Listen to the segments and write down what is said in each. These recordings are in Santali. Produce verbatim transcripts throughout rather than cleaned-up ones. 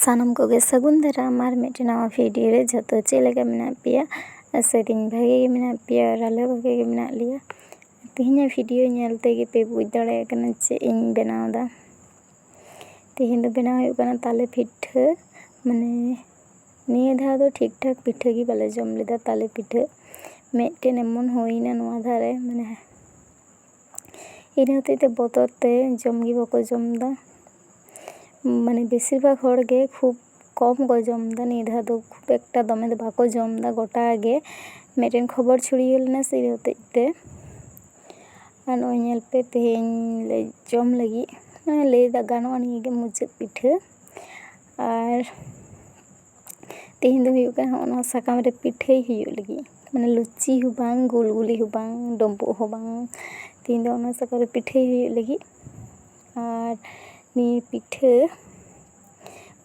ᱥᱟᱱᱟᱢ ᱠᱚᱜᱮ ᱥᱟᱹᱜᱩᱱ ᱫᱟᱨᱟᱢ ᱟᱨ ᱢᱤᱫᱴᱮᱱ ᱱᱟᱣᱟ ᱵᱷᱤᱰᱤᱭᱳ ᱨᱮ᱾ ᱡᱷᱚᱛᱚ ᱪᱮᱫ ᱞᱮᱠᱟ ᱢᱮᱱᱟᱜ ᱯᱮᱭᱟ? ᱟᱥᱟ ᱫᱤᱧ ᱵᱷᱟᱜᱮ ᱜᱮ ᱢᱮᱱᱟᱜ ᱯᱮᱭᱟ ᱟᱨ ᱟᱞᱮ ᱵᱷᱟᱜᱮ ᱜᱮ ᱢᱮᱱᱟᱜ ᱞᱮᱭᱟ᱾ ᱛᱮᱦᱮᱧᱟᱜ ᱵᱷᱤᱰᱤᱭᱳ ᱧᱮᱞ ᱛᱮᱜᱮ ᱯᱮ ᱵᱩᱡᱽ ᱫᱟᱲᱮᱭᱟᱜ ᱠᱟᱱᱟ ᱪᱮᱫ ᱤᱧ ᱵᱮᱱᱟᱣ ᱮᱫᱟ᱾ ᱛᱮᱦᱮᱧ ᱫᱚ ᱵᱮᱱᱟᱣ ᱦᱩᱭᱩᱜ ᱠᱟᱱᱟ ᱛᱟᱞᱮ ᱯᱤᱴᱷᱟᱹ᱾ ᱢᱟᱱᱮ, ᱱᱤᱭᱟᱹ ᱫᱷᱟᱣ ᱫᱚ ᱴᱷᱤᱠ ᱴᱷᱟᱠ ᱯᱤᱴᱷᱟᱹ ᱜᱮ ᱵᱟᱞᱮ ᱡᱚᱢ ᱞᱮᱫᱟ, ᱛᱟᱞᱮ ᱯᱤᱴᱷᱟᱹ᱾ ᱢᱤᱫᱴᱮᱱ ᱮᱢᱚᱱ ᱦᱩᱭᱱᱟ ᱱᱚᱣᱟ ᱫᱷᱟᱨᱮ, ᱢᱟᱱᱮ, ᱤᱱᱟᱹ ᱦᱚᱛᱮᱡ ᱛᱮ ᱵᱚᱛᱚᱨ ᱛᱮ ᱡᱚᱢ ᱜᱮ ᱵᱟᱠᱚ ᱡᱚᱢ ᱮᱫᱟ᱾ ᱢᱟᱱᱮ, ᱵᱮᱥᱤᱨ ᱵᱷᱟᱜᱽ ᱦᱚᱲ ᱜᱮ ᱠᱷᱩᱵ ᱠᱚᱢ ᱠᱚ ᱡᱚᱢ ᱮᱫᱟ᱾ ᱱᱤᱭᱟᱹ ᱫᱷᱟᱣ ᱫᱚ ᱠᱷᱩᱵ ᱮᱠᱴᱟ ᱫᱚᱢᱮ ᱫᱚ ᱵᱟᱠᱚ ᱡᱚᱢ ᱮᱫᱟ, ᱜᱚᱴᱟ ᱜᱮ ᱢᱤᱫᱴᱮᱱ ᱠᱷᱚᱵᱚᱨ ᱪᱷᱩᱲᱭᱟᱹᱣ ᱞᱮᱱᱟ ᱥᱮ, ᱤᱱᱟᱹ ᱦᱚᱛᱮᱡ ᱛᱮ᱾ ᱟᱨ ᱱᱚᱜᱼᱚᱭ ᱧᱮᱞ ᱯᱮ, ᱛᱮᱦᱮᱧ ᱞᱮ ᱡᱚᱢ ᱞᱟᱹᱜᱤᱫ, ᱢᱟᱱᱮ, ᱞᱟᱹᱭ ᱫᱟ ᱜᱟᱱᱚᱜᱼᱟ ᱱᱤᱭᱟᱹ ᱜᱮ ᱢᱩᱪᱟᱹᱫ ᱯᱤᱴᱷᱟᱹ᱾ ᱟᱨ ᱛᱮᱦᱮᱧ ᱫᱚ ᱦᱩᱭᱩᱜ ᱠᱟᱱᱟ ᱦᱚᱸᱜᱼᱚ ᱱᱚᱣᱟ ᱥᱟᱠᱟᱢ ᱨᱮ ᱯᱤᱴᱷᱟᱹᱭ ᱦᱩᱭᱩᱜ ᱞᱟᱹᱜᱤᱫ, ᱢᱟᱱᱮ, ᱞᱩᱪᱤ ᱦᱚᱸ ᱵᱟᱝ, ᱜᱩᱞᱜᱩᱞᱤ ᱦᱚᱸ ᱵᱟᱝ, ᱰᱩᱸᱵᱩᱜ ᱦᱚᱸ ᱵᱟᱝ᱾ ᱛᱮᱦᱮᱧ ᱫᱚ ᱚᱱᱟ ᱥᱟᱠᱟᱢ ᱨᱮ ᱯᱤᱴᱷᱟᱹᱭ ᱦᱩᱭᱩᱜ ᱞᱟᱹᱜᱤᱫ᱾ ᱟᱨ ᱱᱤᱭᱟᱹ ᱯᱤᱴᱷᱟᱹ,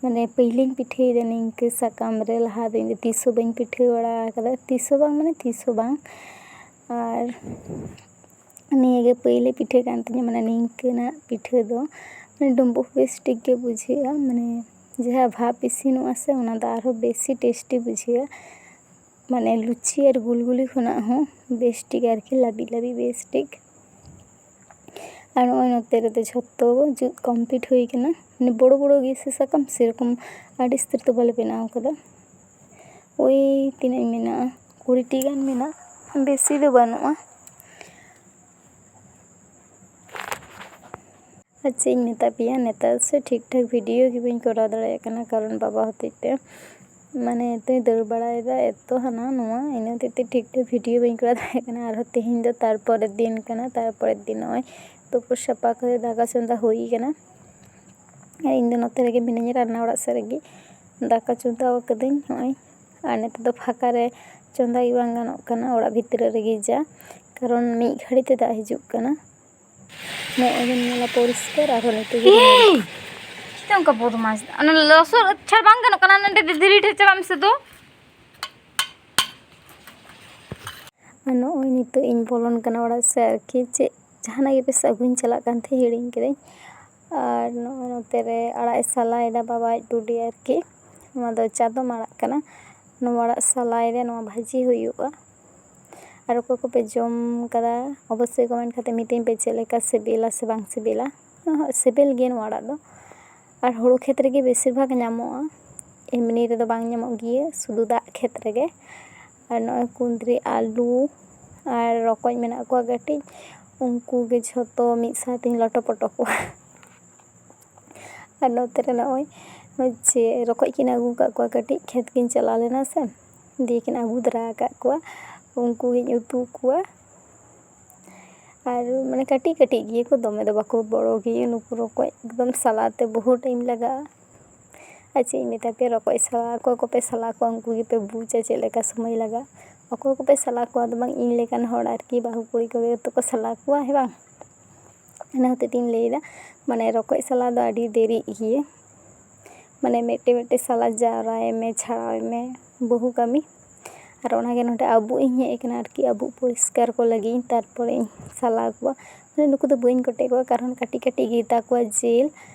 ᱢᱟᱱᱮ, ᱯᱟᱹᱭᱞᱟᱹᱧ ᱯᱤᱴᱷᱟᱹᱭᱮᱫᱟ ᱱᱤᱝᱠᱟᱹ ᱥᱟᱠᱟᱢ ᱨᱮ᱾ ᱞᱟᱦᱟ ᱫᱚ ᱤᱧ ᱫᱚ ᱛᱤᱥ ᱦᱚᱸ ᱵᱟᱹᱧ ᱯᱤᱴᱷᱟᱹ ᱵᱟᱲᱟ ᱟᱠᱟᱫᱟ, ᱛᱤᱥ ᱦᱚᱸ ᱵᱟᱝ, ᱢᱟᱱᱮ, ᱛᱤᱥ ᱦᱚᱸ ᱵᱟᱝ᱾ ᱟᱨ ᱱᱤᱭᱟᱹ ᱜᱮ ᱯᱟᱹᱭᱞᱟᱹ ᱯᱤᱴᱷᱟᱹ ᱠᱟᱱ ᱛᱤᱧᱟᱹ, ᱢᱟᱱᱮ, ᱱᱤᱝᱠᱟᱹᱱᱟᱜ ᱯᱤᱴᱷᱟᱹ ᱫᱚ, ᱢᱟᱱᱮ, ᱰᱩᱸᱵᱩᱜ ᱵᱮᱥ ᱴᱷᱤᱠ ᱜᱮ ᱵᱩᱡᱷᱟᱹᱜᱼᱟ, ᱢᱟᱱᱮ, ᱡᱟᱦᱟᱸ ᱵᱷᱟᱵᱽ ᱤᱥᱤᱱᱚᱜᱼᱟ ᱥᱮ, ᱚᱱᱟ ᱫᱚ ᱟᱨᱦᱚᱸ ᱵᱮᱥᱤ ᱴᱮᱥᱴᱤ ᱵᱩᱡᱷᱟᱹᱜᱼᱟ᱾ ᱢᱟᱱᱮ, ᱞᱩᱪᱤ ᱟᱨ ᱜᱩᱞᱜᱩᱞᱤ ᱠᱷᱚᱱᱟᱜ ᱦᱚᱸ ᱵᱮᱥ ᱴᱷᱤᱠ ᱟᱨᱠᱤ, ᱞᱟᱹᱵᱤᱫ ᱞᱟᱹᱵᱤᱫ ᱵᱮᱥ ᱴᱷᱤᱠ᱾ ᱟᱨ ᱱᱚᱜᱼᱚᱭ ᱱᱚᱛᱮ ᱨᱮᱫᱚ ᱡᱷᱚᱛᱚ ᱡᱩᱛ ᱠᱚᱢᱯᱞᱤᱴ ᱦᱩᱭ ᱠᱟᱱᱟ᱾ ᱢᱟᱱᱮ, ᱵᱚᱲᱚ ᱵᱚᱲᱚ ᱜᱮ ᱥᱮ ᱥᱟᱠᱟᱢ, ᱥᱮᱨᱚᱠᱚᱢ ᱟᱹᱰᱤ ᱩᱥᱛᱟᱹᱨ ᱫᱚ ᱵᱟᱞᱮ ᱵᱮᱱᱟᱣ ᱠᱟᱫᱟ᱾ ᱳᱭ ᱛᱤᱱᱟᱹᱜ ᱢᱮᱱᱟᱜᱼᱟ, ᱠᱩᱲᱤ ᱴᱤ ᱜᱟᱱ ᱢᱮᱱᱟᱜᱼᱟ, ᱵᱮᱥᱤ ᱫᱚ ᱵᱟᱹᱱᱩᱜᱼᱟ᱾ ᱟᱨ ᱪᱮᱫ ᱤᱧ ᱢᱮᱛᱟ ᱯᱮᱭᱟ, ᱱᱮᱛᱟᱨ ᱥᱮ ᱴᱷᱤᱠ ᱴᱷᱟᱠ ᱵᱷᱤᱰᱤᱭᱳ ᱜᱮ ᱵᱟᱹᱧ ᱠᱚᱨᱟᱣ ᱫᱟᱲᱮᱭᱟᱜ ᱠᱟᱱᱟ, ᱠᱟᱨᱚᱱ ᱵᱟᱵᱟ ᱦᱚᱛᱮᱡ ᱛᱮ, ᱢᱟᱱᱮ, ᱮᱛᱚᱭ ᱫᱟᱹᱲ ᱵᱟᱲᱟᱭᱮᱫᱟ, ᱮᱛᱚ ᱦᱟᱱᱟ ᱱᱚᱣᱟ, ᱤᱱᱟᱹ ᱦᱚᱛᱮᱡ ᱛᱮ ᱴᱷᱤᱠ ᱴᱷᱟᱠ ᱵᱷᱤᱰᱤᱭᱳ ᱵᱟᱹᱧ ᱠᱚᱨᱟᱣ ᱫᱟᱲᱮᱭᱟᱜ ᱠᱟᱱᱟ᱾ ᱟᱨᱦᱚᱸ ᱛᱮᱦᱮᱧ ᱫᱚ ᱛᱟᱨᱯᱚᱨᱮᱨ ᱫᱤᱱ ᱠᱟᱱᱟ, ᱛᱟᱨᱯᱚᱨᱮᱨ ᱫᱤᱱ ᱱᱚᱜᱼᱚᱭ ᱛᱩᱯᱩ ᱥᱟᱯᱷᱟ ᱠᱟᱛᱮ ᱫᱟᱠᱟ ᱪᱚᱸᱫᱟ ᱦᱩᱭ ᱠᱟᱱᱟ᱾ ᱟᱨ ᱤᱧ ᱫᱚ ᱱᱚᱛᱮ ᱨᱮᱜᱮ ᱢᱤᱱᱟᱹᱧᱟ, ᱨᱟᱱᱱᱟ ᱚᱲᱟᱜ ᱥᱮᱫ ᱨᱮᱜᱮ ᱫᱟᱠᱟ ᱪᱚᱸᱫᱟ ᱟᱠᱟᱫᱟᱹᱧ ᱱᱚᱜᱼᱚᱭ᱾ ᱟᱨ ᱱᱮᱛᱟᱨ ᱫᱚ ᱯᱷᱟᱸᱠᱟ ᱨᱮ ᱪᱚᱸᱫᱟ ᱜᱮ ᱵᱟᱝ ᱜᱟᱱᱚᱜ ᱠᱟᱱᱟ, ᱚᱲᱟᱜ ᱵᱷᱤᱛᱨᱤ ᱨᱮᱜᱮ ᱡᱟ, ᱠᱟᱨᱚᱱ ᱢᱤᱫ ᱜᱷᱟᱹᱲᱤ ᱛᱮ ᱫᱟᱜ ᱦᱤᱡᱩᱜ ᱠᱟᱱᱟ᱾ ᱱᱚᱜᱼᱚᱭ ᱵᱮᱱ ᱧᱮᱞᱟ ᱯᱚᱨᱤᱥᱠᱟᱨ, ᱟᱨᱦᱚᱸ ᱱᱤᱛᱚᱜ ᱜᱮ ᱨᱤᱢᱤᱞ᱾ ᱪᱮᱫ ᱚᱱᱠᱟ ᱵᱚᱫᱢᱟᱥ? ᱚᱱᱟ ᱞᱚᱥᱚᱫ ᱪᱷᱟᱲ ᱵᱟᱝ ᱜᱟᱱᱚᱜ ᱠᱟᱱᱟ, ᱱᱚᱰᱮ ᱫᱷᱤᱨᱤ ᱴᱷᱮᱡ ᱪᱟᱞᱟᱜ ᱢᱮᱥᱮ ᱫᱩ᱾ ᱟᱨ ᱱᱚᱜᱼᱚᱭ ᱱᱤᱛᱚᱜ ᱤᱧ ᱵᱚᱞᱚᱱ ᱠᱟᱱᱟ ᱚᱲᱟᱜ ᱥᱮᱫ ᱟᱨᱠᱤ᱾ ᱪᱮᱫ ᱡᱟᱦᱟᱱᱟᱜ ᱜᱮ ᱯᱮᱥᱮ ᱟᱹᱜᱩᱧ ᱪᱟᱞᱟᱜ ᱠᱟᱱ ᱛᱟᱦᱮᱸᱫ, ᱦᱤᱲᱤᱧ ᱠᱤᱫᱟᱹᱧ᱾ ᱟᱨ ᱱᱚᱜᱼᱚᱭ ᱱᱚᱛᱮ ᱨᱮ ᱟᱲᱟᱜ ᱮ ᱥᱟᱞᱟᱭᱮᱫᱟ ᱵᱟᱵᱟ ᱟᱡ ᱵᱩᱰᱤ ᱟᱨᱠᱤ᱾ ᱱᱚᱣᱟ ᱫᱚ ᱪᱟᱫᱚᱢ ᱟᱲᱟᱜ ᱠᱟᱱᱟ᱾ ᱱᱚᱣᱟ ᱟᱲᱟᱜ ᱥᱟᱞᱟᱭ ᱨᱮ ᱱᱚᱣᱟ ᱵᱷᱟᱹᱡᱤ ᱦᱩᱭᱩᱜᱼᱟ᱾ ᱟᱨ ᱚᱠᱚᱭ ᱠᱚᱯᱮ ᱡᱚᱢ ᱠᱟᱫᱟ, ᱚᱵᱚᱥᱥᱳᱭ ᱠᱚᱢᱮᱱᱴ ᱠᱟᱛᱮ ᱢᱤᱛᱟᱹᱧ ᱯᱮ ᱪᱮᱫ ᱞᱮᱠᱟ ᱥᱤᱵᱤᱞᱟ ᱥᱮ ᱵᱟᱝ ᱥᱤᱵᱤᱞᱟ᱾ ᱦᱚᱸ, ᱥᱤᱵᱤᱞ ᱜᱮᱭᱟ ᱱᱚᱣᱟ ᱟᱲᱟᱜ ᱫᱚ᱾ ᱟᱨ ᱦᱩᱲᱩ ᱠᱷᱮᱛ ᱨᱮᱜᱮ ᱵᱮᱥᱤᱨ ᱵᱷᱟᱜᱽ ᱧᱟᱢᱚᱜᱼᱟ, ᱮᱢᱱᱤ ᱨᱮᱫᱚ ᱵᱟᱝ ᱧᱟᱢᱚᱜ ᱜᱮᱭᱟ, ᱥᱩᱫᱷᱩ ᱫᱟᱜ ᱠᱷᱮᱛ ᱨᱮᱜᱮ᱾ ᱟᱨ ᱱᱚᱜᱼᱚᱭ ᱠᱩᱸᱫᱽᱨᱤ, ᱟᱹᱞᱩ ᱟᱨ ᱨᱚᱠᱚᱡ ᱢᱮᱱᱟᱜ ᱠᱚᱣᱟ ᱠᱟᱹᱴᱤᱡ, ᱩᱱᱠᱩ ᱜᱮ ᱡᱷᱚᱛᱚ ᱢᱤᱫ ᱥᱟᱶᱛᱮᱧ ᱞᱚᱴᱚ ᱯᱚᱴᱚ ᱠᱚᱣᱟ᱾ ᱟᱨ ᱱᱚᱛᱮ ᱨᱮ ᱱᱚᱜᱼᱚᱭ ᱪᱮ ᱨᱚᱠᱚᱡ ᱠᱤᱱ ᱟᱹᱜᱩ ᱟᱠᱟᱫ ᱠᱚᱣᱟ, ᱠᱟᱹᱴᱤᱡ ᱠᱷᱮᱛ ᱠᱤᱱ ᱪᱟᱞᱟᱣ ᱞᱮᱱᱟ ᱥᱮ, ᱫᱤᱭᱮ ᱠᱤᱱ ᱟᱹᱜᱩ ᱛᱚᱨᱟ ᱟᱠᱟᱫ ᱠᱚᱣᱟ, ᱩᱱᱠᱩ ᱜᱤᱧ ᱩᱛᱩ ᱠᱚᱣᱟ᱾ ᱟᱨ ᱢᱟᱱᱮ ᱠᱟᱹᱴᱤᱡ ᱠᱟᱹᱴᱤᱡ ᱜᱮᱭᱟ ᱠᱚ, ᱫᱚᱢᱮ ᱫᱚ ᱵᱟᱠᱚ ᱵᱚᱲᱚ ᱜᱮᱭᱟ ᱱᱩᱠᱩ ᱨᱚᱠᱚᱡ, ᱮᱠᱫᱚᱢ ᱥᱟᱞᱟ ᱛᱮ ᱵᱚᱦᱩ ᱴᱟᱭᱤᱢ ᱞᱟᱜᱟᱜᱼᱟ᱾ ᱟᱨ ᱪᱮᱫ ᱤᱧ ᱢᱮᱛᱟ ᱯᱮᱭᱟ, ᱨᱚᱠᱚᱡ ᱥᱟᱞᱟ ᱚᱠᱚᱭ ᱠᱚᱯᱮ ᱥᱟᱞᱟ ᱠᱚᱣᱟ ᱩᱱᱠᱩ ᱜᱮᱯᱮ ᱵᱩᱡᱟ ᱪᱮᱫ ᱞᱮᱠᱟ ᱥᱚᱢᱚᱭ ᱞᱟᱜᱟᱜᱼᱟ᱾ ᱚᱠᱚᱭ ᱠᱚᱯᱮ ᱥᱟᱞᱟ ᱠᱚᱣᱟ ᱫᱚ ᱵᱟᱝ, ᱤᱧ ᱞᱮᱠᱟᱱ ᱦᱚᱲ ᱟᱨᱠᱤ, ᱵᱟᱹᱦᱩ ᱠᱩᱲᱤ ᱠᱚᱜᱮ ᱛᱚ ᱠᱚ ᱥᱟᱞᱟ ᱠᱚᱣᱟ, ᱦᱮᱸ ᱵᱟᱝ? ᱚᱱᱟ ᱦᱚᱛᱮᱡ ᱛᱤᱧ ᱞᱟᱹᱭᱫᱟ, ᱢᱟᱱᱮ ᱨᱚᱠᱚᱡ ᱥᱟᱞᱟ ᱫᱚ ᱟᱹᱰᱤ ᱫᱮᱨᱤᱜ ᱜᱮᱭᱟ᱾ ᱢᱟᱱᱮ ᱢᱤᱫᱴᱮᱡ ᱢᱤᱫᱴᱮᱡ ᱥᱟᱞᱟ ᱡᱟᱣᱨᱟᱭ ᱢᱮ, ᱪᱷᱟᱲᱟᱣ ᱢᱮ, ᱵᱚᱦᱩ ᱠᱟᱹᱢᱤ᱾ ᱟᱨ ᱚᱱᱟᱜᱮ ᱱᱚᱰᱮ ᱟᱵᱩᱜ ᱤᱧ ᱦᱮᱡ ᱟᱠᱟᱱᱟ ᱟᱨᱠᱤ, ᱟᱵᱩᱜ ᱯᱚᱨᱤᱥᱠᱟᱨ ᱠᱚ ᱞᱟᱹᱜᱤᱫ ᱤᱧ, ᱛᱟᱨᱯᱚᱨᱮ ᱤᱧ ᱥᱟᱞᱟ ᱠᱚᱣᱟ᱾ ᱢᱟᱱᱮ ᱱᱩᱠᱩ ᱫᱚ ᱵᱟᱹᱧ ᱠᱚᱴᱮᱡ ᱠᱚᱣᱟ, ᱠᱟᱨᱚᱱ ᱠᱟᱹᱴᱤᱡ ᱠᱟᱹᱴᱤᱡ ᱜᱮᱛᱟ ᱠᱚᱣᱟ ᱡᱤᱞ,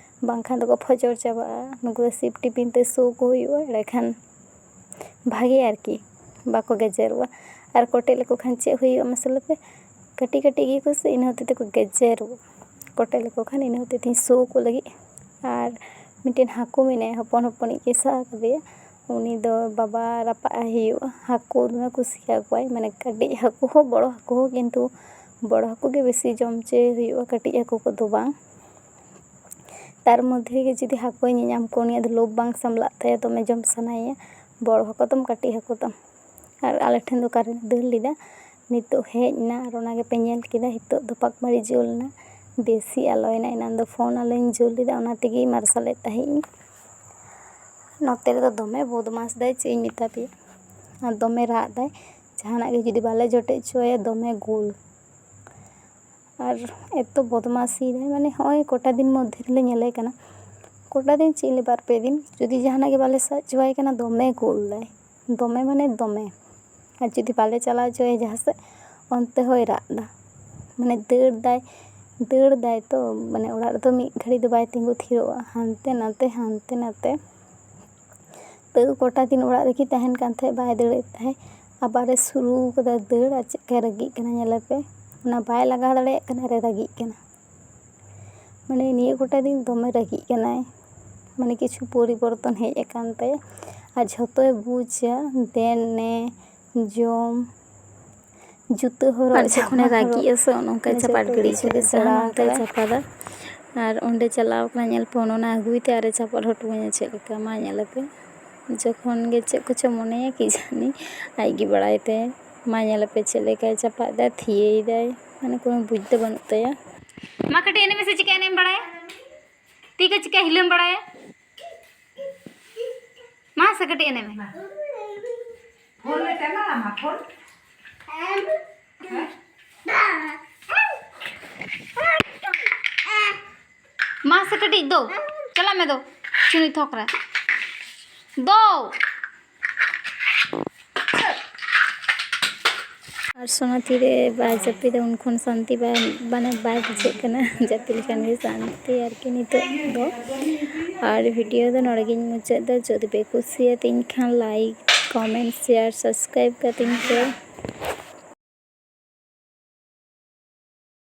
ᱵᱟᱝᱠᱷᱟᱱ ᱫᱚᱠᱚ ᱯᱷᱚᱪᱚᱨ ᱪᱟᱵᱟᱜᱼᱟ᱾ ᱱᱩᱠᱩ ᱫᱚ ᱥᱤᱯ ᱴᱤᱯᱤᱱ ᱛᱮ ᱥᱳ ᱠᱚ ᱦᱩᱭᱩᱜᱼᱟ, ᱮᱸᱰᱮᱠᱷᱟᱱ ᱵᱷᱟᱜᱮ ᱟᱨᱠᱤ, ᱵᱟᱠᱚ ᱜᱮᱡᱮᱨᱚᱜᱼᱟ᱾ ᱟᱨ ᱠᱚᱴᱮᱡ ᱞᱮᱠᱚ ᱠᱷᱟᱱ ᱪᱮᱫ ᱦᱩᱭᱩᱜᱼᱟ ᱢᱟᱥᱮ ᱞᱟᱹᱭ ᱯᱮ? ᱠᱟᱹᱴᱤᱡ ᱠᱟᱹᱴᱤᱡ ᱜᱮᱭᱟ ᱠᱚ ᱥᱮ, ᱤᱱᱟᱹ ᱦᱚᱛᱮᱡ ᱛᱮᱠᱚ ᱜᱮᱡᱮᱨᱚᱜᱼᱟ᱾ ᱠᱚᱴᱮᱡ ᱞᱮᱠᱚ ᱠᱷᱟᱱ ᱤᱱᱟᱹ ᱦᱚᱛᱮᱡ ᱛᱮᱧ ᱥᱳ ᱠᱚ ᱞᱟᱹᱜᱤᱫ᱾ ᱟᱨ ᱢᱤᱫᱴᱮᱱ ᱦᱟᱹᱠᱩ ᱢᱮᱱᱟᱭᱟ, ᱦᱚᱯᱚᱱ ᱦᱚᱯᱚᱱᱤᱡ ᱜᱮ ᱥᱟᱵ ᱟᱠᱟᱫᱮᱭᱟ, ᱩᱱᱤ ᱫᱚ ᱵᱟᱵᱟ ᱨᱟᱯᱟᱜ ᱟᱭ ᱦᱩᱭᱩᱜᱼᱟ᱾ ᱦᱟᱹᱠᱩ ᱫᱚᱢᱮ ᱠᱩᱥᱤᱭᱟᱠᱚᱣᱟᱭ, ᱢᱟᱱᱮ ᱠᱟᱹᱴᱤᱡ ᱦᱟᱹᱠᱩ ᱦᱚᱸ ᱵᱚᱲᱚ ᱦᱟᱹᱠᱩ ᱦᱚᱸ, ᱠᱤᱱᱛᱩ ᱵᱚᱲᱚ ᱦᱟᱹᱠᱩ ᱜᱮ ᱵᱮᱥᱤ ᱡᱚᱢ ᱦᱚᱪᱚᱭᱮ ᱦᱩᱭᱩᱜᱼᱟ, ᱠᱟᱹᱴᱤᱡ ᱦᱟᱹᱠᱩ ᱠᱚᱫᱚ ᱵᱟᱝ᱾ ᱛᱟᱨ ᱢᱚᱫᱽᱫᱷᱮ ᱨᱮᱜᱮ ᱡᱩᱫᱤ ᱦᱟᱹᱠᱩᱭ ᱧᱮᱧᱟᱢ ᱠᱚᱣᱟ, ᱩᱱᱤᱭᱟᱜ ᱫᱚ ᱞᱳᱵᱷ ᱵᱟᱝ ᱥᱟᱢᱞᱟᱜ ᱛᱟᱭᱟ, ᱫᱚᱢᱮ ᱡᱚᱢ ᱥᱟᱱᱟᱭᱮᱭᱟ, ᱵᱚᱲᱚ ᱦᱟᱹᱠᱩ ᱛᱟᱢ ᱠᱟᱹᱴᱤᱡ ᱦᱟᱹᱠᱩ ᱛᱟᱢ᱾ ᱟᱨ ᱟᱞᱮ ᱴᱷᱮᱱ ᱫᱚ ᱠᱟᱨᱮᱱᱴ ᱫᱟᱹᱲ ᱞᱮᱫᱟ, ᱱᱤᱛᱚᱜ ᱦᱮᱡ ᱮᱱᱟ᱾ ᱟᱨ ᱚᱱᱟ ᱜᱮᱯᱮ ᱧᱮᱞ ᱠᱮᱫᱟ, ᱱᱤᱛᱚᱜ ᱫᱚ ᱯᱟᱠ ᱢᱟᱹᱲᱤ ᱡᱩᱞ ᱮᱱᱟ, ᱵᱮᱥᱤ ᱟᱞᱚᱭᱮᱱᱟ᱾ ᱮᱱᱟᱱ ᱫᱚ ᱯᱷᱳᱱ ᱟᱞᱚᱧ ᱡᱩᱞ ᱞᱮᱫᱟ, ᱚᱱᱟ ᱛᱮᱜᱮ ᱢᱟᱨᱥᱟᱞᱮᱫ ᱛᱟᱦᱮᱸᱫ ᱤᱧ᱾ ᱱᱚᱛᱮ ᱨᱮᱫᱚ ᱫᱚᱢᱮ ᱵᱚᱫᱢᱟᱥ ᱫᱟᱭ, ᱪᱮᱫ ᱤᱧ ᱢᱮᱛᱟ ᱯᱮᱭᱟ, ᱟᱨ ᱫᱚᱢᱮ ᱨᱟᱜ ᱫᱟᱭ᱾ ᱡᱟᱦᱟᱱᱟᱜ ᱜᱮ ᱡᱩᱫᱤ ᱵᱟᱞᱮ ᱡᱚᱴᱮᱫ ᱦᱚᱪᱚᱣᱟᱭᱟ, ᱫᱚᱢᱮ ᱜᱳᱞ᱾ ᱟᱨ ᱮᱛᱚ ᱵᱚᱫᱢᱟᱥᱤ ᱫᱟᱭ, ᱢᱟᱱᱮ ᱦᱚᱸᱜᱼᱚᱭ ᱠᱚᱴᱟ ᱫᱤᱱ ᱢᱚᱫᱽᱫᱷᱮ ᱨᱮᱞᱮ ᱧᱮᱞᱮ ᱠᱟᱱᱟ, ᱠᱚᱴᱟ ᱫᱤᱱ ᱪᱮᱫ ᱞᱮ ᱵᱟᱨ ᱯᱮ ᱫᱤᱱ, ᱡᱩᱫᱤ ᱡᱟᱦᱟᱱᱟᱜ ᱜᱮ ᱵᱟᱞᱮ ᱥᱟᱵ ᱦᱚᱪᱚᱣᱟᱭ ᱠᱟᱱᱟ, ᱫᱚᱢᱮ ᱜᱳᱞ ᱫᱟᱭ, ᱫᱚᱢᱮ ᱢᱟᱱᱮ ᱫᱚᱢᱮ᱾ ᱟᱨ ᱡᱩᱫᱤ ᱵᱟᱞᱮ ᱪᱟᱞᱟᱣ ᱦᱚᱪᱚᱣᱟᱭᱟ ᱡᱟᱦᱟᱸ ᱥᱮᱫ, ᱚᱱᱛᱮ ᱦᱚᱸᱭ ᱨᱟᱜ ᱫᱟ, ᱢᱟᱱᱮ ᱫᱟᱹᱲ ᱫᱟᱭ, ᱫᱟᱹᱲ ᱫᱟᱭ ᱛᱚ, ᱢᱟᱱᱮ ᱚᱲᱟᱜ ᱨᱮᱫᱚ ᱢᱤᱫ ᱜᱷᱟᱹᱲᱤ ᱫᱚ ᱵᱟᱭ ᱛᱤᱸᱜᱩ ᱛᱷᱤᱨᱚᱜᱼᱟ, ᱦᱟᱱᱛᱮ ᱱᱟᱛᱮ, ᱦᱟᱱᱛᱮ ᱱᱟᱛᱮ᱾ ᱛᱟᱹᱣ ᱠᱚᱴᱟ ᱫᱤᱱ ᱚᱲᱟᱜ ᱨᱮᱜᱮ ᱛᱟᱦᱮᱱ ᱠᱟᱱ ᱛᱟᱦᱮᱸᱫ, ᱵᱟᱭ ᱫᱟᱹᱲᱮᱫ ᱛᱟᱦᱮᱸᱫ᱾ ᱟᱵᱟᱨᱮ ᱥᱩᱨᱩ ᱠᱟᱫᱟ ᱫᱟᱹᱲ, ᱟᱨ ᱪᱮᱫ ᱞᱮᱠᱟᱭ ᱨᱟᱹᱜᱤᱜ ᱠᱟᱱᱟ ᱧᱮᱞᱮ ᱯᱮ᱾ ᱚᱱᱟ ᱵᱟᱭ ᱞᱟᱜᱟᱣ ᱫᱟᱲᱮᱭᱟᱜ ᱠᱟᱱᱟ ᱟᱨᱮ ᱨᱟᱹᱜᱤᱜ ᱠᱟᱱᱟ᱾ ᱢᱟᱱᱮ ᱱᱤᱭᱟᱹ ᱠᱚᱴᱟ ᱫᱤᱱ ᱫᱚᱢᱮ ᱨᱟᱹᱜᱤᱜ ᱠᱟᱱᱟᱭ, ᱢᱟᱱᱮ ᱠᱤᱪᱷᱩ ᱯᱚᱨᱤᱵᱚᱨᱛᱚᱱ ᱦᱮᱡ ᱟᱠᱟᱱ ᱛᱟᱭᱟ᱾ ᱟᱨ ᱡᱷᱚᱛᱚᱭ ᱵᱩᱡᱟ, ᱫᱮᱱ ᱱᱮ, ᱡᱚᱢ, ᱡᱩᱛᱟᱹ ᱦᱚᱨᱚᱜ, ᱟᱨ ᱡᱚᱠᱷᱚᱱᱮ ᱡᱟᱢᱟ ᱨᱟᱹᱜᱤᱜᱼᱟ ᱦᱚᱨᱚᱜ, ᱥᱮ, ᱚᱱᱮ ᱚᱱᱠᱟᱭ ᱢᱟᱱᱮ ᱪᱟᱯᱟᱫ ᱡᱷᱚᱛᱚ ᱜᱤᱰᱤ ᱠᱤᱪᱷᱩ ᱠᱟᱜᱼᱟ ᱜᱮ ᱥᱮ, ᱥᱮᱬᱟ ᱚᱱᱮ ᱚᱱᱠᱟᱭ ᱟᱠᱟᱫᱟᱭ᱾ ᱪᱟᱯᱟᱫᱟ᱾ ᱟᱨ ᱚᱸᱰᱮ ᱪᱟᱞᱟᱣ ᱠᱟᱱᱟ, ᱧᱮᱞ ᱯᱮ, ᱚᱱᱟ ᱟᱹᱜᱩᱭ ᱛᱮ ᱟᱨᱮ ᱪᱟᱯᱟᱫ ᱦᱚᱴᱚ ᱟᱹᱧᱟ ᱪᱮᱫ ᱞᱮᱠᱟ, ᱢᱟ ᱧᱮᱞ ᱟᱯᱮ᱾ ᱡᱚᱠᱷᱚᱱ ᱜᱮ ᱪᱮᱫ ᱠᱚᱪᱚ ᱢᱚᱱᱮᱭᱟ ᱠᱤ ᱡᱟᱹᱱᱤ, ᱟᱡ ᱜᱮ ᱵᱟᱲᱟᱭ ᱛᱟᱭᱟᱭ᱾ ᱢᱟ ᱧᱮᱞ ᱟᱯᱮ ᱪᱮᱫ ᱞᱮᱠᱟᱭ ᱪᱟᱯᱟᱫ ᱫᱟ, ᱛᱷᱤᱭᱟᱹᱭ ᱫᱟᱭ, ᱢᱟᱱᱮ ᱠᱳᱱᱳ ᱵᱩᱡᱽ ᱫᱚ ᱵᱟᱹᱱᱩᱜ ᱛᱟᱭᱟ᱾ ᱢᱟ ᱠᱟᱹᱴᱤᱡ ᱮᱱᱮᱡ ᱢᱮᱥᱮ, ᱪᱤᱠᱟ ᱮᱱᱮᱡ ᱮᱢ ᱵᱟᱲᱟᱭᱟ? ᱛᱤ ᱠᱚ ᱪᱤᱠᱟ ᱦᱤᱞᱟᱹᱣ ᱮᱢ ᱵᱟᱲᱟᱭᱟ? ᱢᱟ ᱥᱮ ᱠᱟᱹᱴᱤᱡ ᱮᱱᱮᱡ ᱢᱮ᱾ ᱯᱷᱳᱱ ᱞᱮ ᱪᱟᱞᱟᱜᱼᱟ, ᱢᱟ ᱯᱷᱳᱱ᱾ ᱦᱮᱸ? ᱢᱟ ᱥᱮ ᱠᱟᱹᱴᱤᱡ ᱫᱚ, ᱪᱟᱞᱟᱜ ᱢᱮ ᱫᱚ, ᱪᱩᱱᱩᱡ ᱛᱷᱚᱠ ᱨᱮ᱾ ᱫᱚ᱾ ᱟᱨ ᱥᱳᱱᱟ ᱛᱤᱨᱮ ᱵᱟᱭ ᱡᱟᱹᱯᱤᱫᱟ, ᱩᱱ ᱠᱷᱚᱱ ᱥᱟᱱᱛᱤ ᱵᱟᱭ, ᱢᱟᱱᱮ ᱵᱟᱭ ᱵᱩᱡᱷᱟᱹᱜ ᱠᱟᱱᱟ᱾ ᱡᱟᱹᱯᱤᱫ ᱞᱮᱠᱷᱟᱱ ᱜᱮ ᱥᱟᱱᱛᱤ ᱟᱨᱠᱤ ᱱᱤᱛᱚᱜ ᱫᱚ᱾ ᱟᱨ ᱵᱷᱤᱰᱤᱭᱳ ᱫᱚ ᱱᱚᱰᱮ ᱜᱤᱧ ᱢᱩᱪᱟᱹᱫ ᱫᱟ᱾ ᱡᱩᱫᱤ ᱯᱮ ᱠᱩᱥᱤᱭᱟᱛᱤᱧ ᱠᱷᱟᱱ, like, comment, share, subscribe ᱠᱟᱹᱛᱤᱧ ᱯᱮ᱾